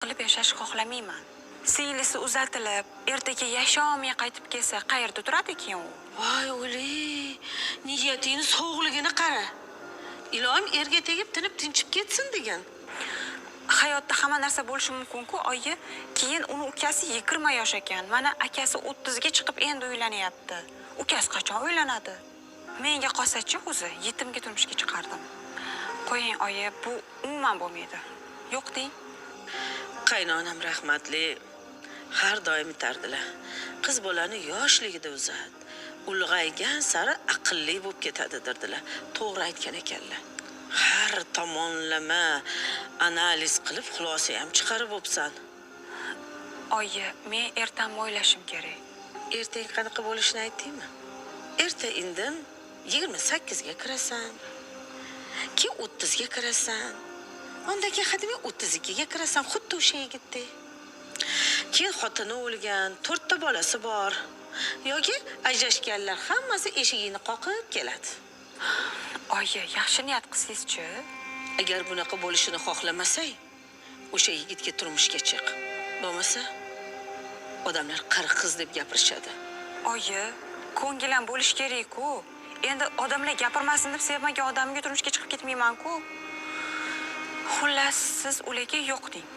Qilib yashashni xohlamayman. Singlisi uzatilib, ertaga yasholmay qaytib kelsa, qayerda turadi keyin u? Voy o'li, niyatingni sog'ligini qara. Iloyim erga tegib tinib tinchib ketsin degan. Hayotda hamma narsa bo'lishi mumkin-ku, oyi. Keyin uni ukasi 20 yosh ekan. Mana akasi 30 ga chiqib endi uylanyapti. Ukasi qachon uylanadi? Menga qolsa-chi, o'zi yetimga turmushga chiqardim. Qo'ying, oyi, bu umuman bo'lmaydi. Yo'q deng. Qaynonam rahmatli har doim aytardilar: "Qiz bolani yoshligida uzat, ulg'aygan sari aqlli bo'lib ketadi", derdilar. To'g'ri aytgan ekanlar. Har tomonlama analiz qilib, xulosa ham chiqarib bo'psan. Oyi, men ertamni o'ylashim kerak. Ertang qanaqa bo'lishini aytdingmi? Erta indin 28ga kirasan, keyin 30ga kirasan, undan keyin hademay 32ga kirasan, xuddi o'sha yigitdek. Keyin xotini o'lgan, to'rtta bolasi bor yoki ajrashganlar hammasi eshigingni qoqib keladi. Oyi, yaxshi niyat qilsangizchi. Agar bunaqa bo'lishini xohlamasang, o'sha yigitga turmushga chiq. Bo'lmasa odamlar qari qiz deb gapirishadi. Oyi, ko'ngil ham bo'lishi kerak-ku. Endi odamlar gapirmasin deb sevmagan odamga turmushga chiqib ketmayman-ku. Xullas, siz ularga yo'q deng.